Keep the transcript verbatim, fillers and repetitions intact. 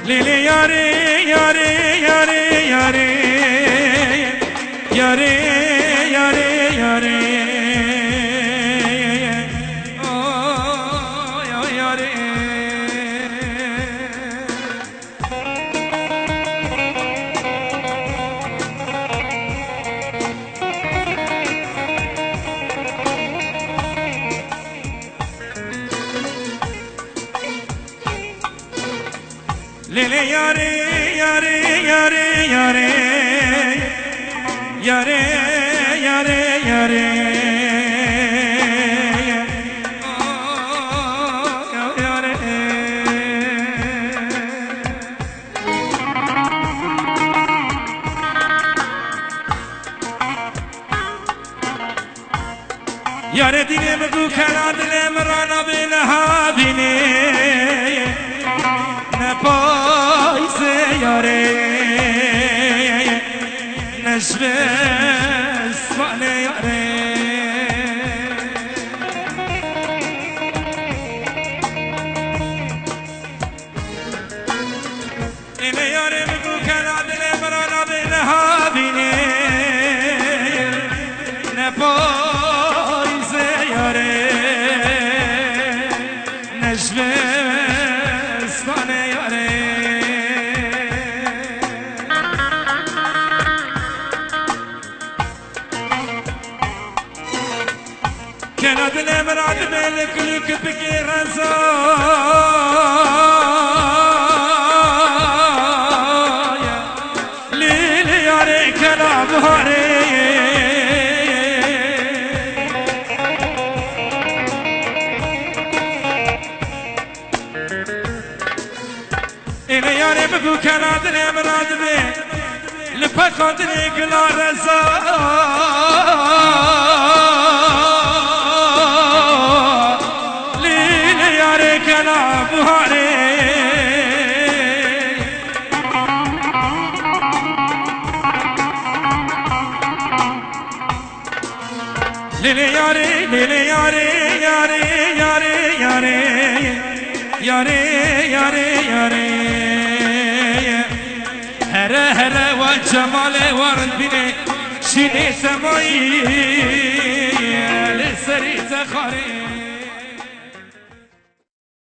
Lê lê yarê, yarê, yarê, yarê. Yarê, yarê, yarê. Oy, oy, yarê. Lê lê yarê, yarê, yarê, yarê. Yarê, yarê, yarê. Yarê. Yarê dînê min bû kela dilê min ra nabê niha dînê. Ne payzê yarê, ne ji vê stranê yarê. Ê lê yarê min bû kela dilê min ra nabê niha dînê. Ne payzê yarê, ne ji vê stranê yarê. Kela dilê min ra dibê li kulûk bikê reza. Lê lê yarê kela biharê. Ê lê yarê bibû kela dilê min ra dibê. Li peka dilê gila reza. Lê lê yarê kela biharê. Lê lê yarê, lê lê yarê, yarê, yarê, yarê. Yarê, yarê, yarê. Here, here, wa cemalê, wa rindbînê, şînê semayî, li serî te xarê.